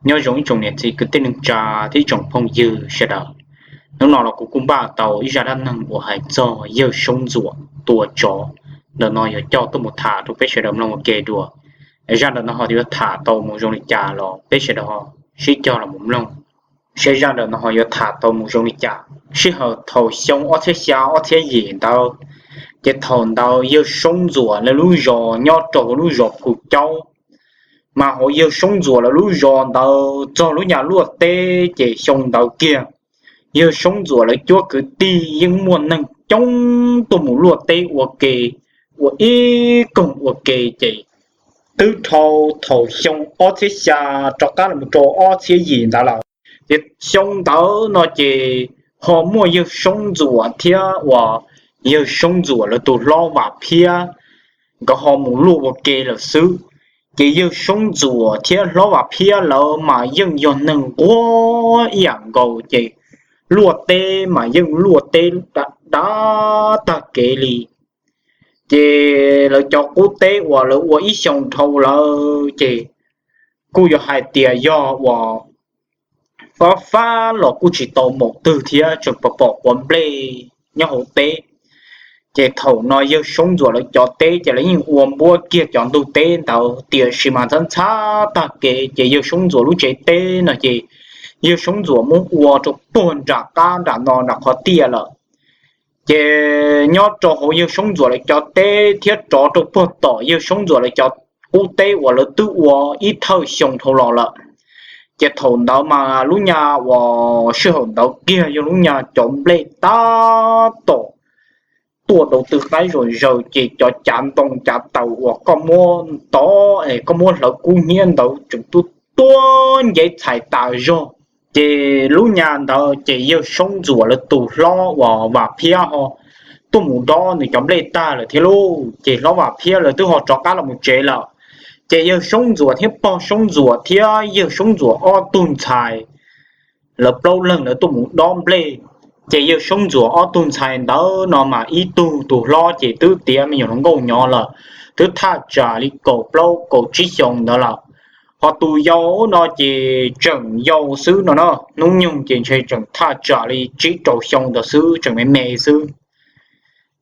Nyob zoo ib tsoom niam txiv kwv tij neej tsa thiab ib tsoom phooj ywg sawv daws. Hnub no los kuv kuj npaj tau ib zaj dab neeg uas hais txog yawg Soob Ntxuam tua tsov. Ntawm no yuav coj tuaj mus tham rau peb sawv daws mloog ua ke dua. Zaj ntawm no ho yuav tham tau mus zoo li cas los peb sawv daws sib cog los mus mloog seb zaj ntawm no ho yuav tham tau mus zoo li cas. Sij hawm thaum xyoo ob txhiab xya ob txhiab yim ntawd, ces thaum ntawd yawg Soob Ntxuam lawv lub zos nyob rau hauv lub zos Phu Caub. Mas hauv yawg Soob Ntxuam lawv lub zos ntawd txog lub nyas luaj teb ces xyoo ntawd kiag, yawg Soob Ntxuam lawv cuab kwv tij yeej muaj neeg coob tuaj mus luaj teb ua ke, ua ib koog ua ke ces twb dhau thaum xyoo ob txhiab xya rov qab los rau ob txhiab yim ntawd lawm. Ces xyoo ntawd no ces ho muaj yawg Soob Ntxuam thiab uas yawg Soob Ntxuam lawv tus hlob Vam Phiab, nkawd ho mus luaj ua ke lawm xwb. Ces yawg Soob Ntxuam thiab hlob Vam Phiab lawv mas yeej yog neeg nquag ib yam nkaus ces luaj teb mas yeej luaj teb dav tag kev li. Ces lawv cov qub teb uas lawv ua ib xyoo dhau lawm ces kuj yuav hais tias yog uas fab fab los kuj tsis tau maum twg thiab tseem pom pom quav nplej nyob hauv teb. Ces thaum no yawg Soob Ntxuam lawv cov teb ces lawv yeej ua npuab kiag cov ntug teb ntawd tiam sis mas ntxhab ntxhab tag kev ces yawg Soob Ntxuam lub tsev teb no ces yawg Soob Ntxuam muab ua rau puag nram qab nram no nram qhov tiaj lawm. Ces nyob rau hauv yawg Soob Ntxuam lawv cov teb thiab rov rau puag tom yawg Soob Ntxuam lawv cov qub teb uas lawv twb ua ib thawj xyoo dhau los lawm. Ces thaum ntawd mas lub nyas uas sij hawm ntawd kiag yog lub nyas cov nplej tab tom tuaj dau tw qaib zom zaws ces cov cav ntoo cav taws uas koj muab tov es koj muab hlawv kub hnyiab ntawd tseem tuaj tuaj nceb txhais tas zog. Ces lub nyas ntawd ces yawg Soob Ntxuam lawv tus hlob uas Vam Phiab ho tuaj mus dob nws cov nplej tag lawm thiab lauj. Ces hlob Vam Phiab lawv twb ho rov qab los mus tsev lawm. Ces yawg Soob Ntxuam thiab pog Soob Ntxuam thiab yawg Soob Ntxuam ob tug ntxhais, lawv plaub leeg lawv tuaj mus dob nplej. Ces yawg Soob Ntxuam ob tug ntxhais ntawd no mas ib tug tus hlob ces twb tiav me nyuam hluas nkauj nyob lawm, twb thaj tsam li kaum plaub kaum tsib xyoo ntawd lawm. Ho tus yau no ces tseem yau xwb no na, hnub nyoog ces ntshe tseem thaj tsam li tsib rau xyoo ntawd xwb, tseem me me xwb.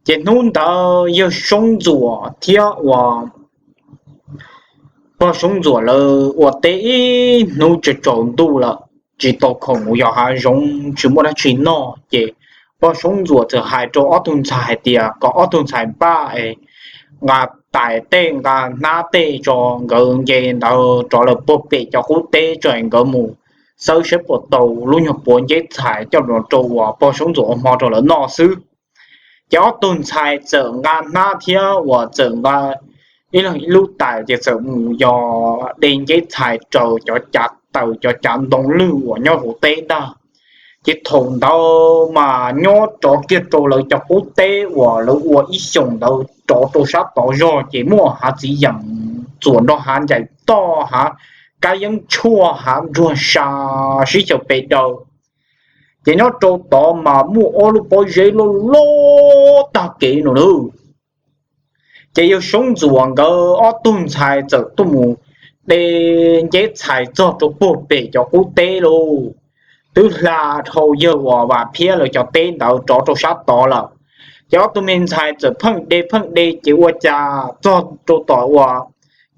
Ces hnub ntawd yawg Soob Ntxuam thiab uas pog Soob Ntxuam lawv ua teb ib hnub tsaus ntuj lawm, tsis tau khoom mus yos hav zoov, tsis muaj dab tsi noj, ces pog Soob Ntxuam txawm hais rau ob tug ntxhais hais tias kom ob tug ntxhais npaj es nqa tais tej nqa hnab tej tso, nkawd nce ntawd rov lawm puag pem cov qub teb tso es nkawd mus xawb saib puas tau lub nyuag puav nceb txhais coj los rau uas pog Soob Ntxuam ua hmo rau lawv noj xwb. Ces ob tug ntxhais txawm nqa hnab thiab uas txawm nqa ib leeg ib lub tais ces txawm mus yos de nceb txhais raws cov cav taws cov cav ntoo lwj uas nyob hauv teb ntag. Ces thaum ntawd mas nyob rov kiag rau lawv cov qub teb uas lawv ua ib xyoos ntawd rov rau sab tod zog ces muaj hav txiv yeem txuas nrog hav ncaim toj, hav kab yeeb tshuaj, hav ntsuag sa sib xyaw pes daws. Ces nyob rau tod mas muaj ob lub pob zeb loj loj tag kev no na. Ces yawg Soob Ntxuam nkawd ob tug ntxhais txawm tuaj mus de nceb txhais txog rau puag pem cov qub teb lauj. Twb hla dhau yawg uas Vam Phiab lawv cov teb ntawd rov rau sab tod lawm. Ces ob tug me ntxhais txawm pheej de pheej de ces ua cas txog rau tom uas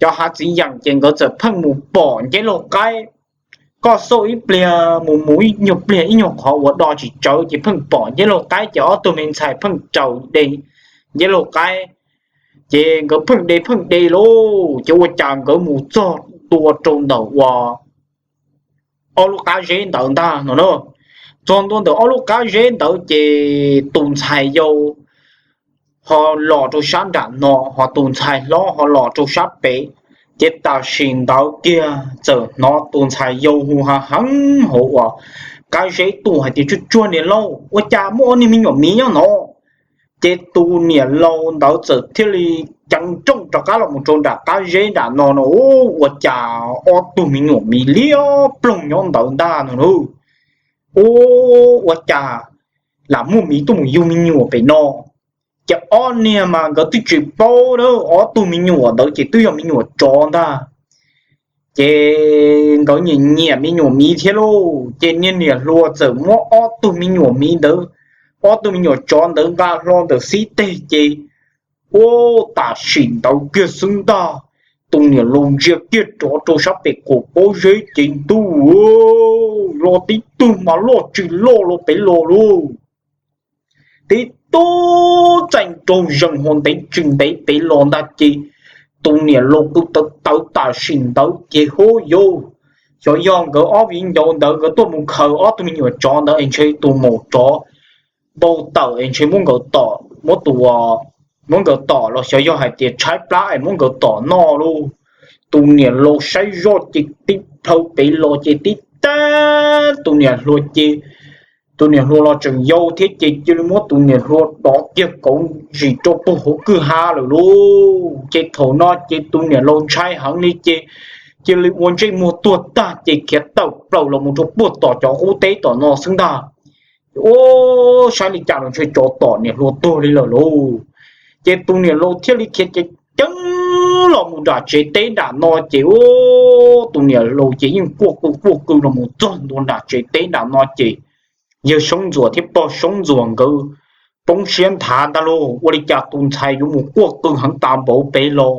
cov hav txiv yeem ces nkawd txawm pheej mus pom nceb laug qaib. Koj xauj ib pliag mus mus ib nyuag pliag ib nyuag qhov uas do tsis tsawv ces pheej pom nceb laug qaib ces ob tug me ntxhais pheej raws de nceb laug qaib. Ces nkawd pheej de pheej de lauj, ces ua cas nkawd mus txog ntua rau ntawm uas ob lub qab zeb ntawd ntag no na. Txog ntua ntawm ob lub qab zeb ntawd ces tus ntxhais yau ho los rau sab nram no, ho tus ntxhais hlob ho los rau sab pem. Ces tam sim ntawd kiag txawm hnov tus ntxhais yau hu hav heev hauv uas qab zeb tuaj hais tias, Tsuag tsuag niam laus, ua cas muaj ob niag me nyuam miv nyob no? Ces tus niam laus ntawd txawm thiaj li ceev nrooj rov qab los mus rau nram qab zeb nram no no, ua cas ob tug me nyuam miv liab ploog nyob ntawd ntag no na. Ua cas lam muaj miv tuaj mus yug me nyuam pem no? Ces ob niag mas nkawd twb tsis paub na, ob tug me nyuam ntawd ces twb yog me nyuam tsov ntag. Ces nkawd nyiam nyiam me nyuam miv thiab lauj. Ces niag niam hluas txawm muab ob tug me nyuam miv ntawd, ob tug me nyuam tsov ntawd nqa hlo ntawm xib teg ces, ua, tam sim ntawd kiag xwb ntag, tus niam laus ntsia kiag rov rau sab pem qaum pob zeb ces ntuj, los tib tug mas loj tsis loj los pem los lauj. Tib tug txaij nraug zees hos ntev tsis ntev pem los ntag ces tus niam laus kuj tawv tawv tam sim ntawd ces hub yus, xyov yog nkawd ob viv ncaus ntawd nkawd tuaj mus khaws ob tug me nyuam tsov ntawd es ntshe tus maum tsov npau taws es ntshe muab nkawd tom, muab tus, muab nkawd tom los xyov yog hais tias tshaib plab es muab nkawd tom noj lauj. Tus niam laus saib zoj ces tib plhaw pem los ces tib tag tus niam hluas ces, tus niam hluas los tseem yau thiab ces cia li muab tus niam hluas dov kiag kauv zim rau puag hauv kwj ha lawm lauj. Ces thaum no ces tus niam laus ntshai heev li ces cia li ua ntsej muag tuag tag ces khiav tawm plaws los mus rau puag tom cov qub teb tom no xwb ntag. Ua, saib li cas los ntshe tsov tom niam hluas tuag li lawm lauj. Ces tus niam laus thiaj li khiav ceev ceev los mus nram tsev teb nram no ces, ua, tus niam laus ces yeej quaj qw quaj qw los mus txog ntua nram tsev teb nram no ces yawg Soob Ntxuam thiab pog Soob Ntxuam nkawd poob siab nthav ntag lauj, ua li cas tus ntxhais yuav mus quaj qw heev tas npaum pem los.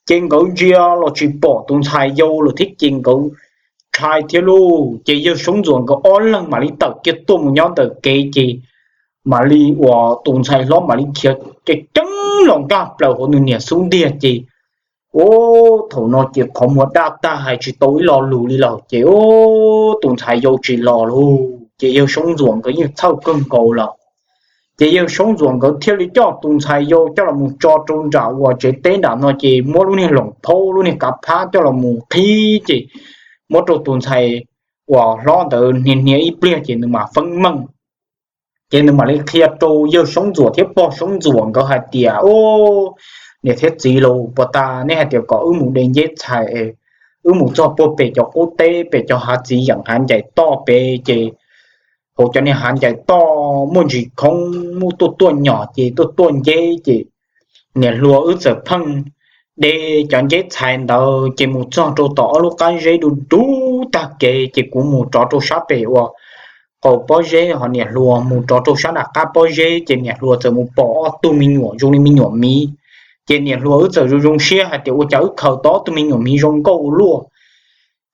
Ces nkawd ntsia los tsis pom tus ntxhais yau lawm thiab ces nkawd ntshai thiab lauj. Ces yawg Soob Ntxuam nkawd ob leeg mam li tawm kiag tuaj mus nyob ntawm kev ces mam li uas tus ntxhais hlob mam li khiav ceev ceev los nkag plaws hauv nws niam xub ntiag ces, ua, thaum no ces qhov muag daj tag hais tsis tau ib lo lus li lawm ces, ua, tus ntxhais yau tsis los lauj. Ces yawg Soob Ntxuam nkawd yeej txhawj kawg nkaus lawm. Ces yawg Soob Ntxuam nkawd thiaj li coj tus ntxhais yau coj los mus tso rau nram uas tsev teb nram no ces muab lub niag loos phaub lub niag kav phab coj los mus qhib ces muab rau tus ntxhais uas hlob ntawd hnia hnia ib pliag ces nws mam feeb meej. Ces nws mam li qhia rau yawg Soob Ntxuam thiab pog Soob Ntxuam nkawd hais tias, u, niam thiab txiv lauj, puag ta nej hais tias kom wb mus de nceb txhais, wb mus txog puag pem cov qub teb pem cov hav txiv yeem hav ncaim toj pem ces hauv cov niag hav ncaim toj muaj ntsis khoob, muaj tuaj tuaj nyom ces tuaj tuaj nceb ces niam hluas wb txawm pheej de cov nceb txhais ntawd ces mus txog rau tom ob lub qab zeb du du tag kev ces kuv mus rov rau sab pem uas qaum pob zeb ho niam hluas mus rov rau sab nram qab pob zeb ces niam hluas txawm mus pom ob tug me nyuam zoo li me nyuam miv. Ces niam hluas wb txawm zoo zoo siab hais tias ua cas wb khaws tau ob tug me nyuam miv zoo nkauj ua luaj.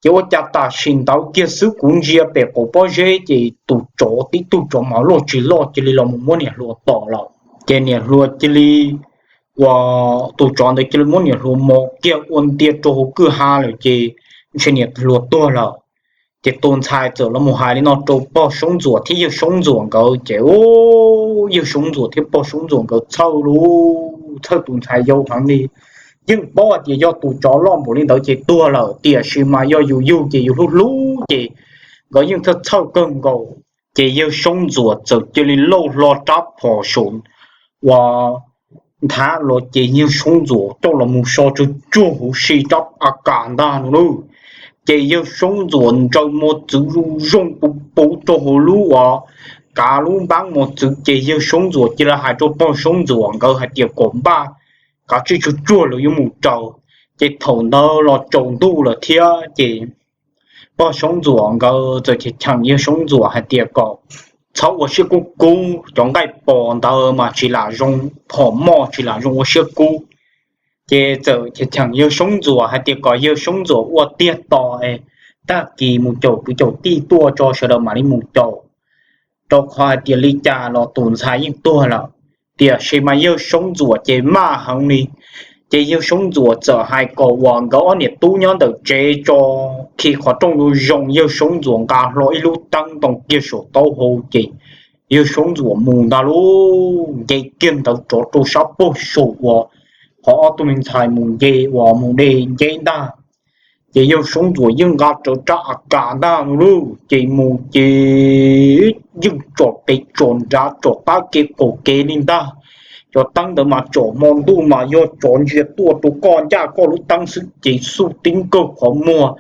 Ces ua cas tam sim ntawd kiag xwb kuv ntsia pem qaum pob zeb ces tus tsov tib tug tsov mas loj tsis loj cia li los mus muab niam hluas tom lawm. Ces niam hluas cia li, uas tus tsov ntawd cia li muab niam hluas mos kiag ua ntia rau hauv kwj ha lawm ces ntshe niam hluas tuag lawm. Ces tus ntxhais txawm los mus hais li no rau pog Soob Ntxuam thiab yawg Soob Ntxuam nkawd ces, u, yawg Soob Ntxuam thiab pog Soob Ntxuam nkawd txhawj lauj, txhawj tus ntxhais yau heev li. Yeej paub hais tias yog tus tsov loj npaum li ntawd ces tuag lawm, tiam sis mas yog yus yug ces yus hlub hlub ces nkawd yeej txhawj txhawj kawg nkaus. Ces yawg Soob Ntxuam txawm cia li lauj hlo rab phom saum uas nthav los ces yawg Soob Ntxuam coj los mus so tsuag tsuag huv si rab a kas ntag no lauj. Ces yawg Soob Ntxuam ntsaws mos txwv zoo zoo puv puv rau hauv lub uas kav lub npab mos txwv ces yawg Soob Ntxuam cia li hais rau pog Soob Ntxuam nkawd hais tias kom npaj kav tsij tsuag tsuag lawv yuav mus raws. Ces thaum ntawd los tsaus ntuj lawm thiab ces pog Soob Ntxuam nkawd txawm cheem yawg Soob Ntxuam hais tias kom txhob ua siab kub kub, cov nqaij pos ntawd mas tsis lam zoo, phom moj tsis lam zoo ua siab kub. Ces txawm cheem yawg Soob Ntxuam hais tias kom yawg Soob Ntxuam ua tiag tos, tag kis mus caum kwv caum tij tuaj tso sawv daws mam li mus caum, rau qhov hais tias li cas los tus ntxhais yeej tuag lawm. Tiam sis mas yawg Soob Ntxuam ces maj heev li. Ces yawg Soob Ntxuam txawm hais kom uas nkawd ob niam tub nyob ntawm tsev tso, khi qhov rooj zoo zoo, yawg Soob Ntxuam nqa hlo ib lub teeb ntoo kiag saum taub hau ces yawg Soob Ntxuam mus ntag lauj, nce kiag ntawd rov rau sab pag saum uas qhov ob tug me ntxhais mus nce uas mus de nceb ntag. Ces yawg Soob Ntxuam yeej nqa rawv rab a kas ntag lauj, ces mus ces yeej tsom pem tsom nrad tsom qab kev qaum kev li ntag. Cov teeb ntawd mas tsom hmo ntuj mas yog tsov ntsia tuaj rau koj ncaj koj lub teeb xwb ces xuj tib nkawg qhov muag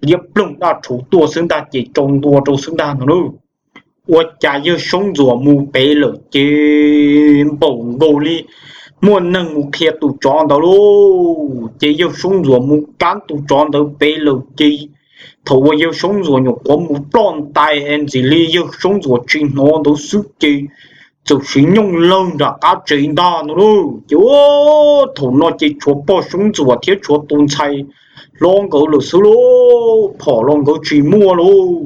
liab ploog daj rhuv tuaj xwb ntag ces tsau ntua rau xwb ntag no lauj. Ua cas yawg Soob Ntxuam mus pem lawm ces npaum nkaus li muaj neeg mus qhia tus tsov ntawd lauj. Ces yawg Soob Ntxuam mus kab tus tsov ntawd pem lawm ces Thaum uas yawg Soob Ntxuam nyuam qhuav mus ploj ntais es ntxim li yawg Soob Ntxuam tsis hnov ntawd xwb ces txawm sim nyooj lawg nram qab tsev ntag no lauj. Ces thaum no ces tshuav pog Soob Ntxuam thiab tshuav tus ntxhais hlob nkawd lawm xwb lauj, phom los nkawd tsis muaj lauj.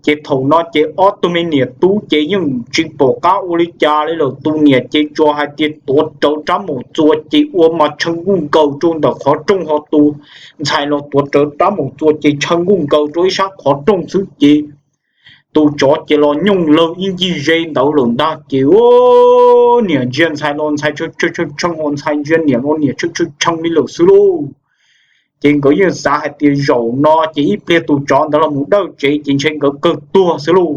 Ces thaum no ces ob tug me niam tub ces yeej tsis pom qab ua li cas li lawm. Tus niam ces tsuas hais tias tuav rawv rab maum txuas ces ua mas tshaw nkuj nkaws rau ntawm qhov rooj, ho tus ntxhais los tuav rawv rab maum txuas ces tshaw nkuj nkaws rau ib sab qhov rooj xwb ces tus tsov ces los nyooj lawg ib ncig ze ntawd lawm ntag. Ces niam ntsia ntxhais los ntxhais tshee tshee, ho ntxhais ntsia niam los niam tshee tshee tshee li lawm xwb lauj. Ces nkawd yeej xav hais tias zaum no ces ib pliag tus tsov ntawd los mus dawj tsev ces ntshe nkawd kawg tuag xwb lauj.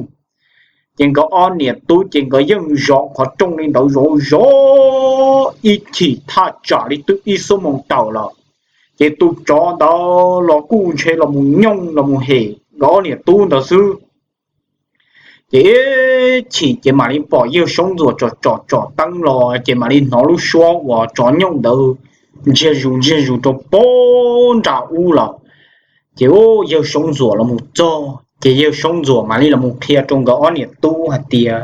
Ces nkawd ob niam tub ces nkawd yeej zov qhov rooj li ntawd zov zov ib chim thaj tsam li twb ib xuab moos tawm lawm. Ces tus tsov ntawd los kuj ntshe los mus nyooj los mus hem nkawd ob niam tub ntawd xwb. Ces ib chim ces mam li pom yawg Soob Ntxuam tsom tsom tsom teeb los ces mam li hnov lub suab uas tsov nyooj ntawd ntsiag zus ntsiag zus rau pem nram ub lawm. Ces yawg Soob Ntxuam los mus txog ces yawg Soob Ntxuam mam li los mus qhia rau nkawd ob niam tub hais tias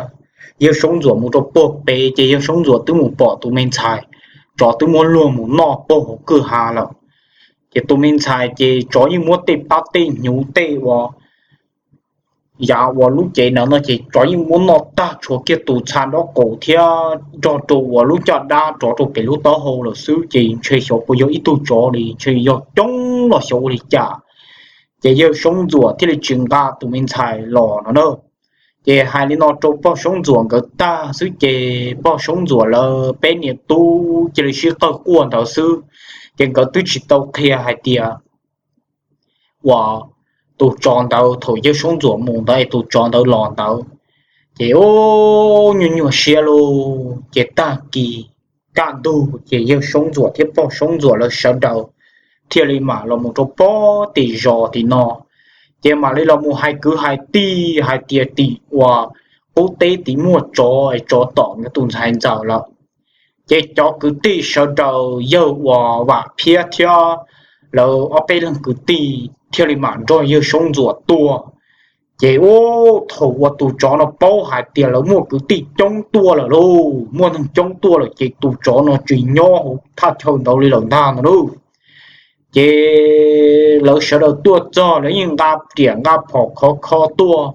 yawg Soob Ntxuam mus rau puag pem ces yawg Soob Ntxuam twb mus pom tus me ntxhais tsov twb muab luag mus noj puag hauv kwj ha lawm. Ces tus me ntxhais ces tsov yeej muab tej pab tej hnyuv tej uas yav uas lub cev ntawd no ces tsov yeej muab noj tag, tshuav kiag tus txha nraub qaum thiab nrog rau uas lub caj dab rov rau pem lub taub hau lawm xwb. Ces ntshe xyov puas yog ib tug tsov li, ntshe yog coob los xyov ua li cas. Ces yawg Soob Ntxuam thiaj li tsis nqa tus me ntxhais los no na. Ces hais li no rau pog Soob Ntxuam nkawd tag xwb ces pog Soob Ntxuam lawv peb niam tub cia li sib qawg quaj ntawd xwb. Ces nkawd twb tsis tau qhia hais tias uas tus tsov ntawd thaum yawg Soob Ntxuam mus ntawd es tus tsov ntawd los ntawd. Ces ub, nyuaj nyuaj siab lauj. Ces tag kis kaj ntug ces yawg Soob Ntxuam thiab pog Soob Ntxuam lawv sawv daws thiaj li mam los mus rau pem tim zos tim no. Ces mam li los mus hais kwv hais tij hais tias tim uas qub teb tid muaj tsov es tsov tom nkawd tus ntxhais ntxawm lawm. Ces cov kwv tij sawv daws yawg uas Vam Phiab thiab lawv ob peb leeg kwv tij thiaj li mam nrog yawg Soob Ntxuam tuaj. Ces ub, thaum uas tus tsov no paub hais tias lawv muaj kwv tij coob tuaj lawm lauj, muaj neeg coob tuaj lawm ces tus tsov no tsis nyob hauv thaj chaw ntawd li lawm ntag no lauj. Ces lawv sawv daws tuaj txog lawv yeej nqa riam nqa phom khov kho tuaj,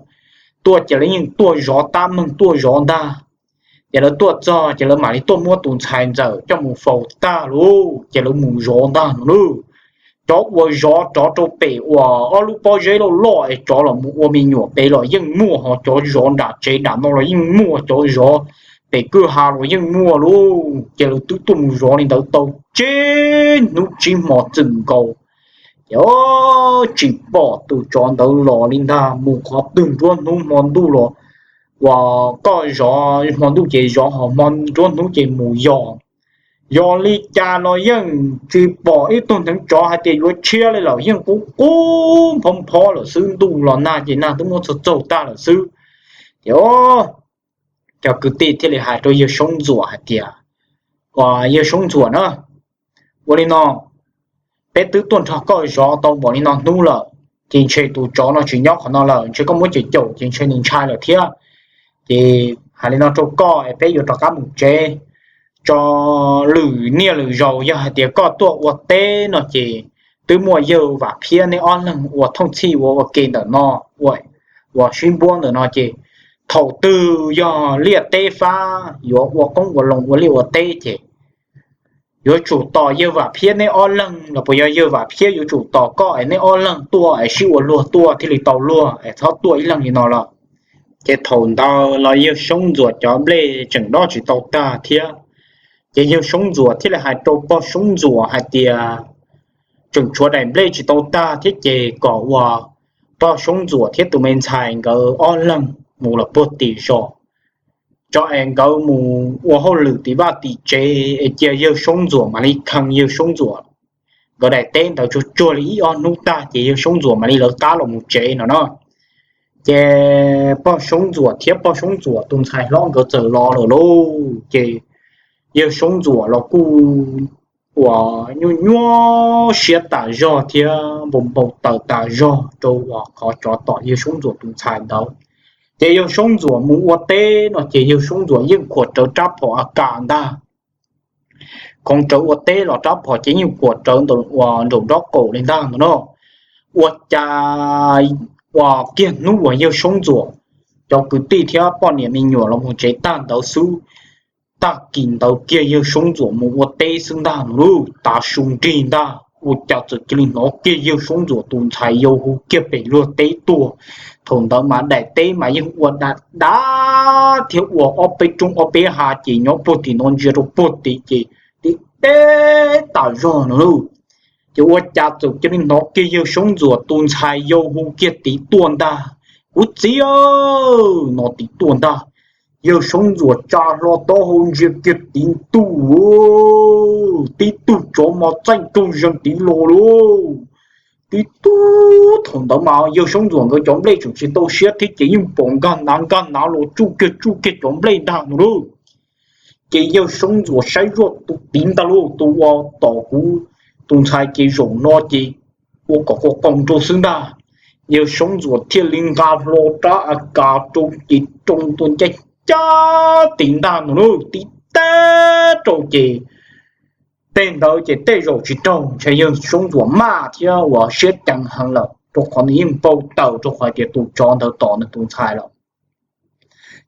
tuaj ces lawv yeej tuaj zov tab meeg tuaj zov ntag. Ces lawv tuaj txog ces lawv mam li tuaj muab tus ntxhais ntxawm coj mus faus tag lauj, ces lawv mus zov ntag no lauj. Cov uas zov rov rau pem uas ob lub pob zeb loj loj es tsov los mus ua me nyuam pem los yeej muaj, ho cov zov nram tsev nram no los yeej muaj, cov zov pem kwj ha los yeej muaj lauj. Ces lawv twb tuaj mus zov li ntawd tau tsib hnub tsib hmo txwm nkaus, ces tsis pom tus tsov ntawd los li ntag. Mus qhov twg nruab hnub hmo ntuj los uas koj zov hmo ntuj ces zov, ho hmo nruab hnub ces mus yos. Yos li cas los yeej tsis pom ib tug hneev tsov hais tias yuav tshiab li lawm, yeej qub qub nphob nphob lawm xwb, ntuj los nag ces nag twb muab txog txaug tag lawm xwb. Ces cov kwv tij thiaj li hais rau yawg Soob Ntxuam hais tias, Uas yawg Soob Ntxuam na, ua li no, peb twb tuaj nrog koj zov tau npaum li no hnub lawm, ces ntshe tus tsov no tsis nyob qhov no lawm, ntshe koj muab caum caum ces ntshe nws ntshai lawm thiab. Ces hais li no rau koj es peb yuav rov qab mus tsev. Tso lwm niaj lwm zaus yog hais tias koj tuaj ua teb no ces twb muaj yawg Vam Phiab neb ob leeg ua thooj txhij ua ua ke ntawm no, ua sib npuab ntawm no ces thaum twg yog liaj teb fab yuav ua qoob ua loo ua liaj ua teb ces yuav tsum tos yawg Vam Phiab neb ob leeg los puas yog yawg Vam Phiab yuav tsum tos koj es neb ob leeg tuaj es sib ua luag tuaj thiaj li tau luag es txhob tuaj ib leeg li no lawm. Ces thaum ntawd los yawg Soob Ntxuam cov nplej tseem dob tsis tau tag thiab. Ces yawg Soob Ntxuam thiaj li hais rau pog Soob Ntxuam hais tias, Tseem tshuav daim nplej tsis tau tag thiab ces kom uas pog Soob Ntxuam thiab tus me ntxhais nkawd ob leeg mus lawm puag tim zos, tso es nkawd mus ua hauj lwm tim vaj tim tsev es cia yawg Soob Ntxuam mam li khee yawg Soob Ntxuam nkawd daim teb ntawd tsuag tsuag li ib ob hnub tag ces yawg Soob Ntxuam mam li lawv qab los mus tsev no na. Ces pog Soob Ntxuam thiab pog Soob Ntxuam tus ntxhais hlob nkawd txawm los lawm lauj. Ces yawg Soob Ntxuam los kuj uas nyuaj nyuaj siab tas zog thiab npau npau taws tas zog rau uas qhov tsov tom yawg Soob Ntxuam tus ntxhais ntawd. Ces yawg Soob Ntxuam mus ua teb no ces yawg Soob Ntxuam yeej khuam rawv rab phom A K ntag. Khoov rawv ua teb los rab phom ces yeej khuam rawv ntawm uas nraum nrob qaum li ntag no. Ua cas uas kiag hnub uas yawg Soob Ntxuam cov kwv tij thiab poj niam me nyuam los mus tsev tag ntawd xwb, tag kis ntawd kiag yawg Soob Ntxuam mus ua teb xwb ntag no lauj, tav su nrig ntag ua cas txawm cia li hnov kiag yawg Soob Ntxuam tus ntxhais yau hu kiag pem luag teb tuaj. Thaum ntawd mas daim teb mas yeej ua dav dav thiab ua ob peb roob ob peb hav ces nyob puag tim no ntsia rau puag tim ces tib teb tas zog no lauj. Ces ua cas txawm cia li hnov kiag yawg Soob Ntxuam tus ntxhais yau hu kiag tid tuaj ntag, kuv txiv aw, no tid tuaj ntag. Yawg Soob Ntxuam tsa hlo taub hau ntsia kiag tid tuaj, tib tug tsov mas txaij raug zeeg tid los lauj. Tib tug thaum ntawd mas yawg Soob Ntxuam nkawd cov nplej tseem tsis tau siab thiab ces yeej pom nkag nav nkag nav los tsuj kiag tsuj kiag cov nplej ntag no lauj. Ces yawg Soob Ntxuam saib zoj tus tid ntag lauj, tus uas tom kuv tus ntxhais ces zaum no ces ua kom qas qoos rau xwb ntag. Yawg Soob Ntxuam thiaj li nqa hlo rab A K rau ces roo tua ncaj ncaj tid ntag no lauj, tib teb rau ces tej ntawd ces tej zaum tsis raug, ntshe yawg Soob Ntxuam maj thiab uas siab ceev heev lawm rau qhov nws yeej npau taws rau qhov tias tus tsov ntawd tom nws tus ntxhais lawm.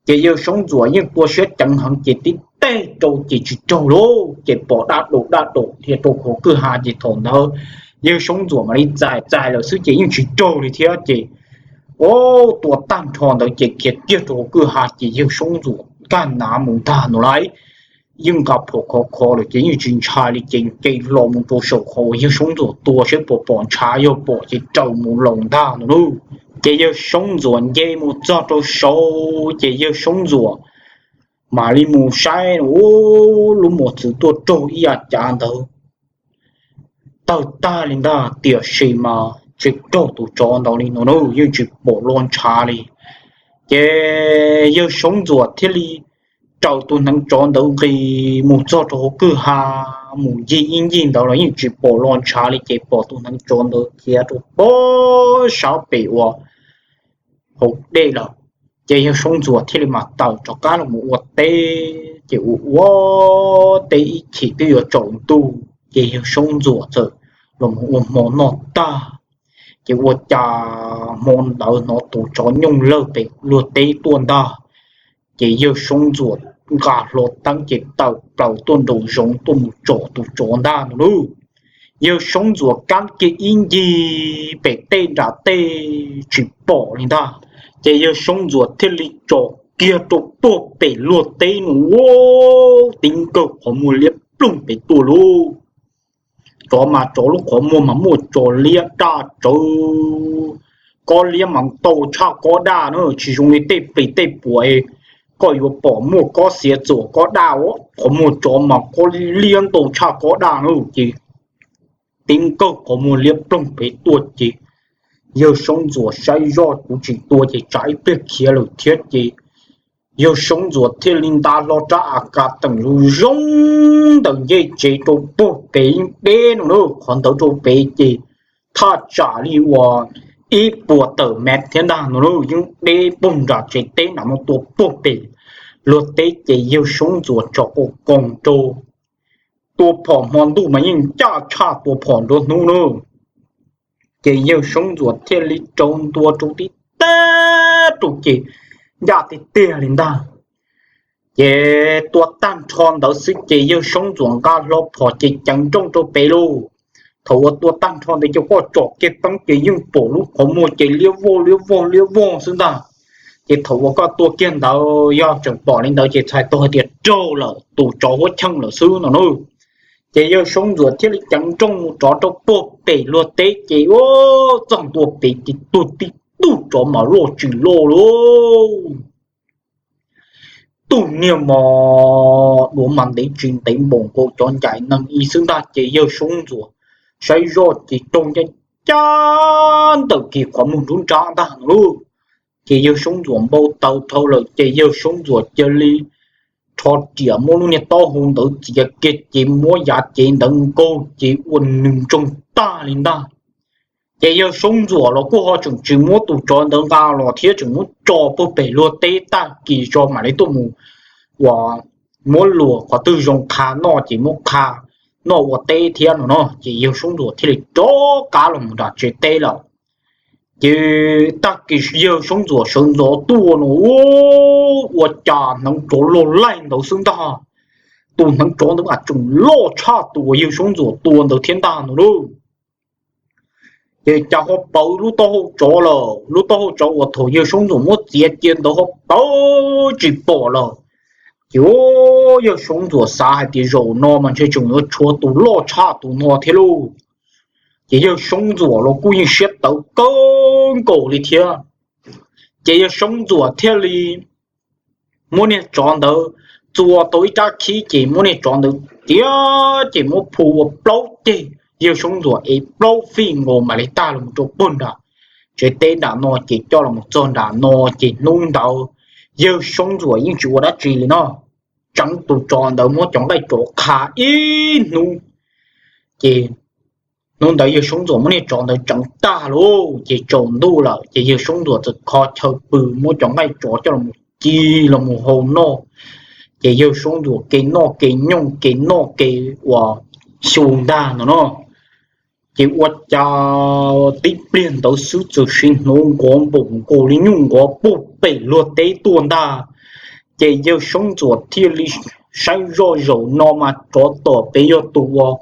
Ces yawg Soob Ntxuam yeej tua siab ceev heev ces tib teg rau ces tsis raug lauj, ces pom daj daum daj daum dhia rau hauv kwj ha ces thaum ntawd yawg Soob Ntxuam mam li txais txais lawm xwb ces yeej tsis raug li thiab ces, o, tua tag nrho ntawd ces khiav kiag rau hauv kwj ha ces yawg Soob Ntxuam nkag nav mus ntag no lauj. Yeej nqa phom khov kho lawm ces yeej tsis ntshai li ces nce hlo mus rau saum qhov uas yawg Soob Ntxuam tua saib puas pom ntshav, yog pom ces raws mus laus ntag no lauj. Ces yawg Soob Ntxuam nce mus txog rau saud ces yawg Soob Ntxuam mam li mus saib, u, lub mos txwv tuaj raug ib yav cav ntawd tawg tag li ntag, tiam sis mas tsis raug tus tsov ntawd li no na, yeej tsis pom lo ntshav li. Ces yawg Soob Ntxuam thiaj li raws tus hneev tsov ntawd nqis mus txog rau hauv kwj ha, mus ncig ib ncig ntawd los yeej tsis pom lo ntshav li ces pom tus hneev tsov ntawd khiav rau pob sab pem uas hauv dej lawm. Ces yawg Soob Ntxuam thiaj li mam tawm rov qab los mus ua teb. Ces ua ua teb ib chim twb yuav tsaus ntuj ces yawg Soob Ntxuam txawm los mus ua hmo noj tag. Ces ua cas hmo ntawd hnov tus tsov nyooj lawg pem luag teb tuaj ntag. Ces yawg Soob Ntxuam nqa hlo teeb ces tawm plaws tuaj nraum zoov tuaj mus tsom tus tsov ntag no lauj. Yawg Soob Ntxuam kab kiag ib ncig pem tej nram tej tsis pom li ntag. Ces yawg Soob Ntxuam thiaj li tsom kiag rau puag pem luag teb no, ua, tib nkaug qhov muag liab ploog pem tuaj lauj. Tsov mas tsov lub qhov muag mas muaj tso liab daj tsawv, kob liab mas ntau tshaj kob daj na, tsis zoo li tej plis tej puam koj yuav pom muaj kob xiav txuam kob daj, qhov muag tsov mas kob liab ntau tshaj kob daj na. Ces tib nkaug qhov muag liab ploog pem tuaj ces yawg Soob Ntxuam saib zoj kuv tsis tua ces tsam ib pliag khiav lawm thiab ces yawg Soob Ntxuam thiaj li nta hlo rab A K teem zoo zoo ntawm ncej tsev rau puag pem deb no na, qhov ntawd rau pem ces thaj tsam li uas ib puas tawm mev thiab ntag no na, yeej deb puag nram tsev teb nram no tua puag pem luag teb ces yawg Soob Ntxuam tsom qas qoos rau. Tua phom hmo ntuj mas yeej ncaj tshaj tua phom nruab hnub na. Ces yawg Soob Ntxuam thiaj li rau ntua rau tib teb rau ces ncaj tiag tiag li ntag. Ces tua tag nrho ntawd xwb ces yawg Soob Ntxuam nqa hlo phom ces ceev nrooj rau pem lauj. Thaum uas tua tag nrho ntawd ces koj tsom kiag teeb ces yeej pom lub qhov muag ces liab vog liab vog liab vog xwb ntag. Ces thaum uas koj tua kiag ntawd yog tseem pom li ntawd ces txhais tau hais tias raug lawm, tus tsov huab cheej lawm xwb no na. Ces yawg Soob Ntxuam thiaj li ceev nrooj mus rov rau puag pem luag teb ces ua txog ntua pem ces tuag tib tug tsov mas loj tsis loj lauj. Tug niag mos duav mas ntev tsis ntev npaum nkaus cov ncaim neeg ib xwb ntag ces yawg Soob Ntxuam saib zoj ces raug ncaj ncaj ntawm kiag qhov muag nruab nrab ntag no lauj. Ces yawg Soob Ntxuam npau taws dhau lawm ces yawg Soob Ntxuam cia li rho riam muab lub niag taub hau ntawd txiav kiag ces muab yav cev ntawd nkaug ces ua nws ntsoog tag li ntag. Ces yawg Soob Ntxuam los kuj ho tseem tsis muab tus tsov ntawd nqa los thiab, tseem muab tso puag pem luag teb, tag kis tso mam li tuaj mus uas muab luag qhov twg zoo qha noj ces muab qha noj ua teb thiab no no. Ces yawg Soob Ntxuam thiaj li rov qab los mus nram tsev teb lawm. Ces tag kis yawg Soob Ntxuam sawv ntxov tuaj no, ua cas hneev tsov loj laij ntawd xwb ntag. Tus hneev tsov ntawd mas tseem loj tshaj tus uas yawg Soob Ntxuam tua ntawd thiab ntag no lauj. Ces cas ho pawv lub taub hau tsov lawm, lub taub hau tsov uas thaum yawg Soob Ntxuam muab txiav cia ntawd ho pawv tsis pom lawm. Ces yawg Soob Ntxuam xav hais tias zaum no mas ntshe tseem yuav tshuav tus loj tshaj tus no thiab lauj. Ces yawg Soob Ntxuam los kuj yeej siab tawv kawg nkaus li thiab. Ces yawg Soob Ntxuam thiaj li muab niag tsov ntawd txua tau ib rab khib ces muab niag tsov ntawd tiav ces muab phu ua plaub ceg, yawg Soob Ntxuam ev plaub fij nkaus mam li tag los rau puag nram tsev teb nram no ces coj los txog nram no. Ces hnub ntawd yawg Soob Ntxuam yeej tsis ua dab tsi li no, tseev tus tsov ntawd muab cov nqaij tsov qha ib hnub. Ces hnub ntawd yawg Soob Ntxuam muab niag tsov ntawd tseev tag lauj ces tsaus ntuj lawm ces yawg Soob Ntxuam txawm kho chaw pw muab cov nqaij tsov coj los ci los mus hau noj. Ces yawg Soob Ntxuam ke noj ke nyooj ke noj ke uas xyu ntag no no. Ces ua cas tib pliag ntawd xwb txawm sim hnov nqov npaum nkaus li nyuj nqov puag pem luag teb tuaj ntag. Ces yawg Soob Ntxuam thiaj li saib zoj zaum no mas tsov tom pem yog tus uas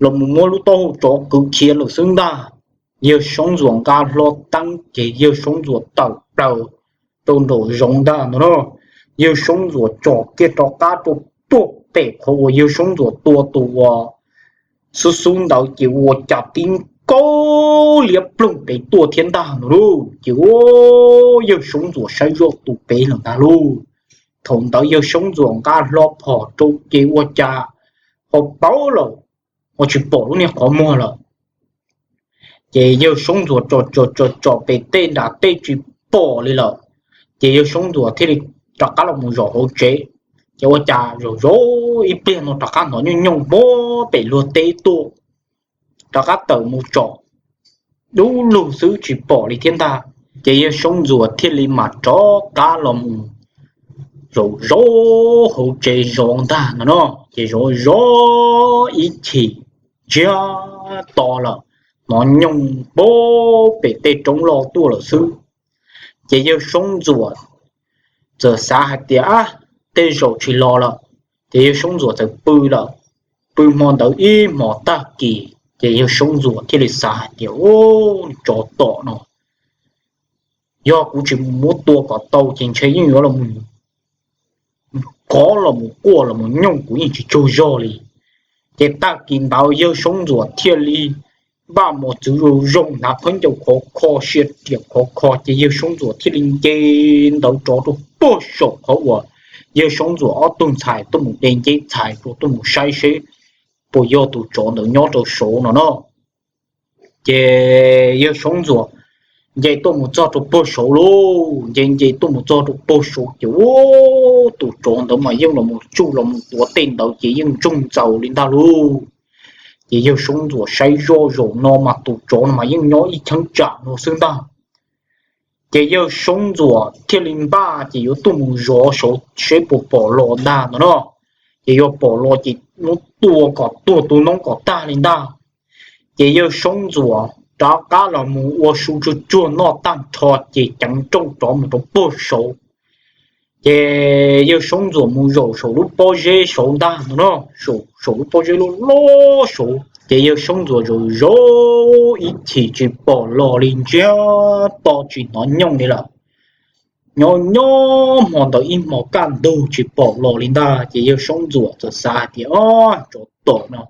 los mus muab lub taub hau tsov kwv khiav lawm xwb ntag. Yawg Soob Ntxuam nqa hlo teeb ces yawg Soob Ntxuam tawm plaws rau nraum zoov ntag no na. Yawg Soob Ntxuam tsom kiag rov qab rau puag pem qhov uas yawg Soob Ntxuam tua tus uas xub xub ntawd ces ua cas tib nkaug liab ploog pem tuaj thiab ntag no lauj. Ces yawg Soob Ntxuam saib zoj tus pem lawm ntag lauj. Thaum ntawd yawg Soob Ntxuam nqa hlo phom rau ces ua cas ho pawv lawm, ho tsis pom lub niag qhov muag lawm. Ces yawg Soob Ntxuam tsom tsom tsom tsom pem tej nram tej tsis pom li lawm. Ces yawg Soob Ntxuam thiaj li rov qab los mus zaum hauv tsev. Ces ua cas zaum zaum ib pliag no rov qab hnov nyooj nyooj puag pem luag teb tuaj, rov qab tawm mus tsom dub lug xwb tsis pom li thiab ntag. Ces yawg Soob Ntxuam thiaj li mam rov qab los mus zaum zov hauv tsev zov ntag no no. Ces zov zov ib chim ntsiag to lawm, hnov nyooj puag pem tej roob loj tuaj lawm xwb. Ces yawg Soob Ntxuam txawm xav hais tias, ab, tej zaum tsis los lawm. Ces yawg Soob Ntxuam txawm pw lawm. Pw hmo ntawd ib hmos tag kis ces yawg Soob Ntxuam thiaj li xav hais tias, u, tsov tom no, yog kuv tsis muab tua kom tau ces ntshe yeej yuav los kov los mus quaj los mus nyooj kuv yeej tsis tsaug zog li. Ces tag kis ntawd yawg Soob Ntxuam thiaj li npaj mos txwv zoo zoo, hnav khaub ncaws khov kho, sia riam khov kho, ces yawg Soob Ntxuam thiaj li nce ntawd rov rau puag saum qhov uas yawg Soob Ntxuam ob tug ntxhais tuaj mus de nceb txhais rau, tuaj mus saib seb puas yog tus tsov ntawd nyob rau saud no no. Ces yawg Soob Ntxuam nce tuaj mus txog rau puag saud lauj, nce nce tuaj mus txog rau puag saud ces ua tus tsov ntawd mas yeej los mus tsuj los mus tuav tej ntawd ces yeej ntsoog ntxaus li ntag lauj. Ces yawg Soob Ntxuam saib zoj zaum no mas tus tsov no mas yeej nyob ib cheeb tsam no xwb ntag. Ces yawg Soob Ntxuam thiaj li npaj ces yuav tuaj mus zov saud seb puas pom los ntag no no. Ces yuav pom los ces muab tua kom tuag tu noob kom tag li ntag. Ces yawg Soob Ntxuam rov qab los mus ua su tsuag tsuag noj tag nrho ces ceev nrooj rov mus rau puag saud. Ces yawg Soob Ntxuam mus zaum saum lub pob zeb saud ntag no no, saum lub pob zeb loj loj saud. Ces yawg Soob Ntxuam zaum zov ib chim tsis pom los li, ntsiag to tsis hnov nyooj li lawm. Nyob nyob hmo ntawd ib hmos kaj ntug tsis pom los li ntag. Ces yawg Soob Ntxuam txawm xav hais tias, o, tsov tom no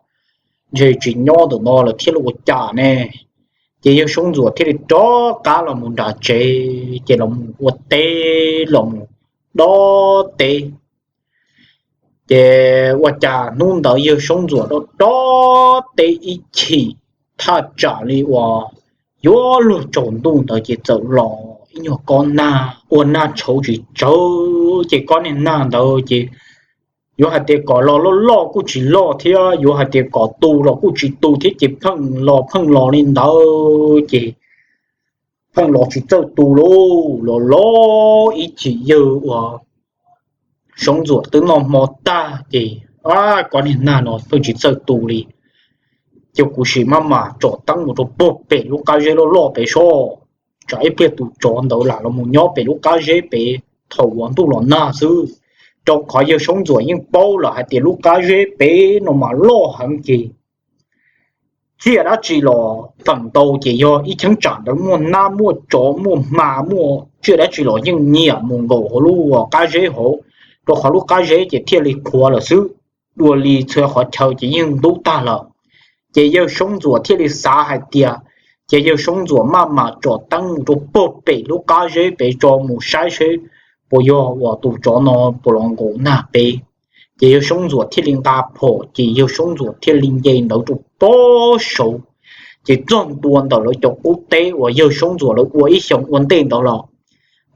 ntshe tsis nyob ntawm no lawm thiab los ua cas ne. Ces yawg Soob Ntxuam thiaj li rov qab los mus nram tsev ces los mus ua teb los mus dob teb. Ces ua cas hnub ntawd yawg Soob Ntxuam dob dob teb ib chim, thaj tsam li uas yuav luag tsaus ntuj ntawd ces txawm los ib nyuag kob nag ua nag tshauv tsis tsawv, ces kob niag nag ntawd ces yuav hais tias kom los loj loj kuj tsis loj thiab, yuav hais tias kom tu los kuj tsis tu thiab, ces pheej los pheej los li ntawd ces pheej los tsis txawj tu lauj. Los los ib chim yawg uas Soob Ntxuam twb noj hmo tag ces, a, kob niag nag no pheej tsis txawj tu li, ces kuv sim maj mam tsom teeb mus rau puag pem lub qab zeb loj loj pem seb, tsam ib pliag tus tsov ntawd lam los mus nyob pem lub qab zeb pem thaum uas ntuj los nag xwb. Rau qhov yawg Soob Ntxuam yeej paub lawm hais tias lub qab zeb pem no mas loj heev ces tsiaj dab tsi los feem ntau ces yog ib cheeb tsam ntawd muaj nab muaj tsov muaj hma muaj tsiaj dab tsi los yeej nyiam mus nkaum hauv lub qab zeb hauv, rau qhov lub qab zeb ces thiaj li qhuav lawm xwb. Dua li txhua qhov chaw ces yeej ntub tag lawm. Ces yawg Soob Ntxuam thiaj li xav hais tias, ces yawg Soob Ntxuam maj mam tsom teeb mus rau puag pem lub qab zeb pem tso mus saib seb puas yog uas tus tsov no puas los nkaum nag pem. Ces yawg Soob Ntxuam thiaj li nqa phom, ces yawg Soob Ntxuam thiaj li nce ntawd rau pob saud. Ces txog ntua ntawm lawv cov qub teb uas yawg Soob Ntxuam lawv ua ib xyoos ua ntej ntawd los,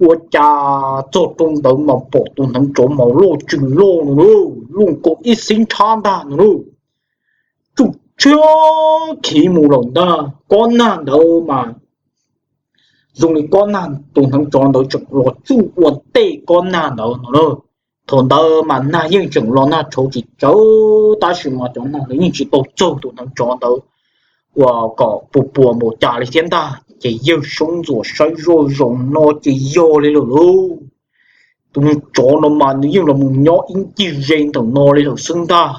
ua cas txog rau ntawd mas pom tus hneev tsov mas loj tsws loj no, loj nkaus ib xib nrhab ntag no, tsuj tshab khiv mus lawm ntag. Kob nag ntawd mas zoo li kob nag tus hneev tsov ntawd tseem los tsuj ua ntej kob nag ntawd no na. Thaum ntawd mas nag yeej tseem los nag tshauv tsis tsawv, tab sis mas cov nag ntawd yeej tsis tau txaug tus hneev tsov ntawd uas kom puas puas npaum cas li thiab ntag. Ces yawg Soob Ntxuam saib zoj zaum no ces yog li lawm lauj. Tus tsov no mas nws yeej los mus nyob ib ncig ze ntawm no li lawm xwb ntag.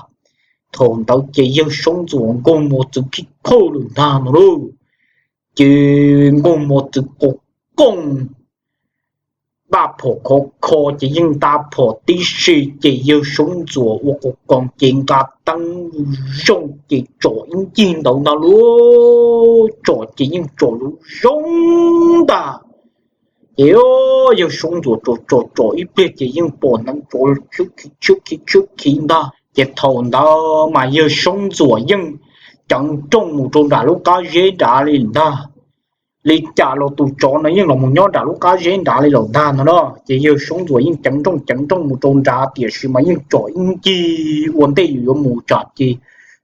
Thaum ntawd ces yawg Soob Ntxuam nkaug mos txwv khib khawj lawm ntag no lauj. Ces nkaug mos txwv qos kooj, nqa phom khov kho ces yeej nqa phom tib si, ces yawg Soob Ntxuam ua qos koos ces nqa teeb zoo ces tsom ib ncig ntawd ntag lauj. Tsom ces yeej tsom zoo zoo ntag. Ces yawg Soob Ntxuam tsom tsom tsom ib pliag ces yeej pom hneev tsov tshiab khiv tshiab khiv ntag. Ces thaum ntawd mas yawg Soob Ntxuam yeej ceev nrooj mus rau nram lub qab zeb nrad li ntag. Li cas los tus tsov no yeej los mus nyob nram lub qab zeb nrad li lawm ntag no na. Ces yawg Soob Ntxuam yeej ceev nrooj ceev nrooj mus rau nrad, tiam sis mas yeej tsom ib ncig ua ntej yus yuav mus tsam ces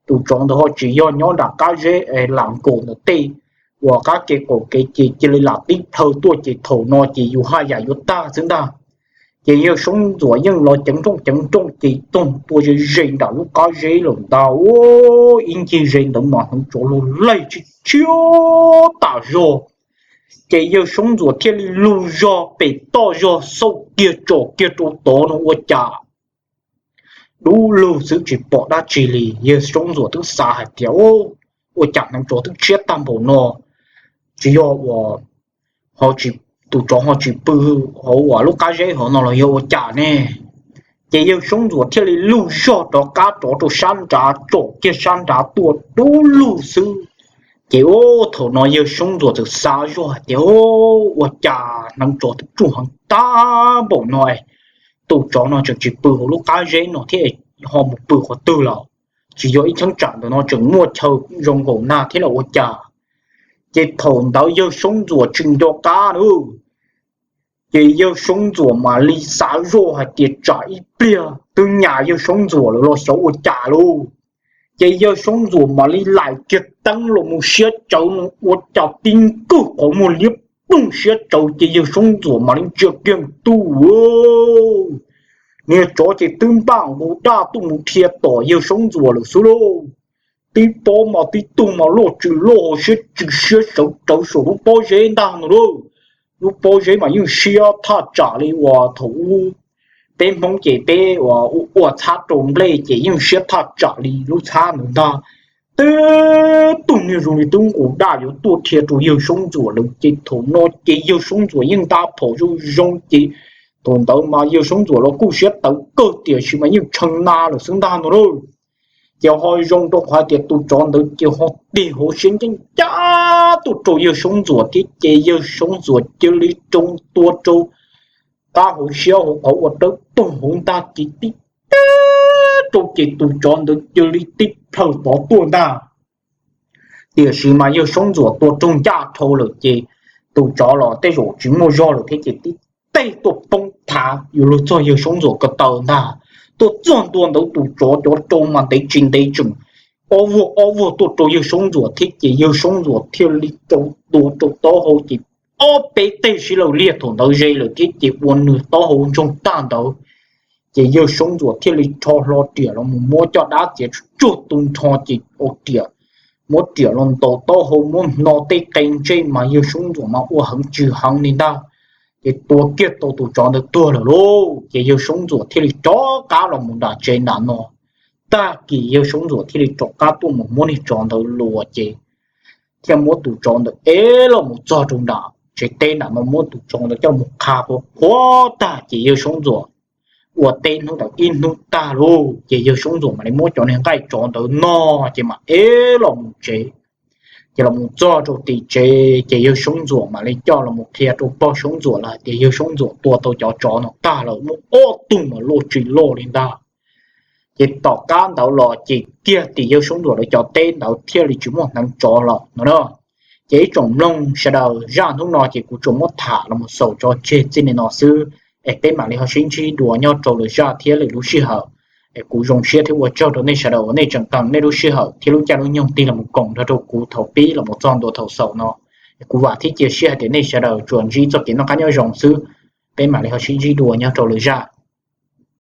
tus tsov ntawd ho tsis yog nyob nram qab zeb, lam nkaum ntawm tej uas qab ke qaum kev ces cia li lam tib plhaw tuaj ces thaum no ces yus haj yam yuav tag xwb ntag. Ces yawg Soob Ntxuam yeej los ceev nrooj ceev nrooj ces txog tua ze ze nram lub qab zeb lawm ntag. Ua ib ncig ze ntawd mas hneev tsov lug laig tshiab tshiab tas zog. Ces yawg Soob Ntxuam thiaj li lug zog pem toj zog xauj kiag tsom kiag rau tod no ua cas dub lug xwb tsis pom dab tsi li. Yawg Soob Ntxuam twb xav hais tias, ua cas hneev tsov twb tshiab tag npaum no, tsis yog uas tus tsov ho tsis pw hauv uas lub qab zeb hauv no los yog ua cas ne? Ces yawg Soob Ntxuam thiaj li lug zog rov qab rov rau sab nrad, tsom kiag sab nrad tuaj dub lug xwb. Ces thaum no yawg Soob Ntxuam txawm xav zoj hais tias, ua cas hneev tsov twb ruaj heev tag npaum no, tus tsov no tseem tsis pw hauv lub qab zeb no thiab, ho mus pw qhov twg lawm? Tsis yog ib cheeb tsam ntawm no tseem muaj chaw zoo nkaum nag thiab los ua cas? Ces thaum ntawd yawg Soob Ntxuam tsis nco qab na, ces yawg Soob Ntxuam mam li xav zoj hais tias tsam ib pliag twb nyas yawg Soob Ntxuam lawm los xyov ua cas lauj. Ces yawg Soob Ntxuam mam li laim kiag teeb los mus siab tsawv no ua cas tib nkaug qhov muag liab ploog siab tsawv ces yawg Soob Ntxuam mam li ntsia kiag ntuj, niag tsov ces twb npaj nqus daj tuaj mus dhia tom yawg Soob Ntxuam lawm xwb lauj. Tib pob mas tib tug mas loj tsws loj hauv siab tsws siab sawv rawv saum lub pob zeb ntag no lauj. Lub pob zeb mas yeej siab thaj tsam li uas thaum ub peb Hmoob ces peb ua txhab rau nplej ces yeej siab thaj tsam li lub txhab ntawd ntag. Tib tug niag zoo li twb nqus daj yuav tuaj dhia rau yawg Soob Ntxuam lawm ces thaum no ces yawg Soob Ntxuam yeej nta phom zoo zoo ces thaum ntawd mas yawg Soob Ntxuam los kuj siab tawv kawg tiam sis mas yeej tshee na lawm xwb ntag no lauj. Ces ho zoo rau qhov hais tias tus tsov ntawd ces ho tig hauv siab ncaj ncaj tuaj rau yawg Soob Ntxuam thiab ces yawg Soob Ntxuam cia li rau tua rau qab hauv siab hauv qhov ua dawb paug hauv ntag ces tib teb rau ces tus tsov ntawd cia li tib plhaw tod tuaj ntag. Tiam sis mas yawg Soob Ntxuam tua raug ncaj dhau lawm ces tus tsov los tej zaum tsis muaj zog lawm thiab ces tib teg tuaj poob thav yuav luag txog yawg Soob Ntxuam ko taw ntag. Tuaj txog ntua ntawd tus tsov cov rau mas ntev tsis ntev tseem ob vuag ob vuag tuaj rau yawg Soob Ntxuam thiab ces yawg Soob Ntxuam thiaj li rau tua rau taub hau ces ob peb teg sib law liag thaum ntawd ze lawm thiab ces ua nws taub hau ntsoog tag ntawd. Ces yawg Soob Ntxuam thiaj li rho hlo riam los mus muab coj dab txiav tsuj tsuag tu nrho ces ua riam, muab riam los ntaus taub hau muab hno tej qe ntsej mas yawg Soob Ntxuam mas ua heev tsis heev li ntag. Ces tua kiag tau tus tsov ntawd tuag lawm lauj ces yawg Soob Ntxuam thiaj li rov qab los mus nram tsev nram no. Tag kis yawg Soob Ntxuam thiaj li rov qab tuaj mus muab niag tsov ntawd luas ces thiaj muab tus tsov ntawd ev los mus txog rau nram tsev teb nram no muab tus tsov ntawd coj mus qha qhuav qhuav tag ces yawg Soob Ntxuam ua teb hnub ntawd ib hnub tag lauj ces yawg Soob Ntxuam mam li muab cov niag nqaij tsov ntawd no ces mam ev los mus tsev. Ces los mus txog rau tim tsev ces yawg Soob Ntxuam mam li coj los mus qhia rau pog Soob Ntxuam lawm hais tias yawg Soob Ntxuam tua tau cov tsov no tag lawm muaj ob tug mas loj tsis loj li ntag. Ces tom qab ntawd los ces kiag tim yawg Soob Ntxuam lawv cov teb ntawd thiaj li tsis muaj hneev tsov lawm no na. Ces ib tsoom mloog sawv daws, zaj hnub no ces kuv tsuas muab tham los mus xaus tso tseg txij li no xwb, es peb mam li ho sib ntsib dua nyob rau lwm zaj thiab lwm lub sij hawm. Es kuv zoo siab thiab ua tsaug rau nej sawv daws uas nej tseem qee nej lub sij hawm thiab lub caij lub nyoog tig los mus koom nrog rau kuv thaum pib los mus txog ntua thaum xaus no. Es kuv vam thiab cia siab hais tias nej sawv daws tsuas ntsib txoj kev noj qab nyob zoo xwb. Peb mam li ho sib ntsib dua nyob rau lwm zaj.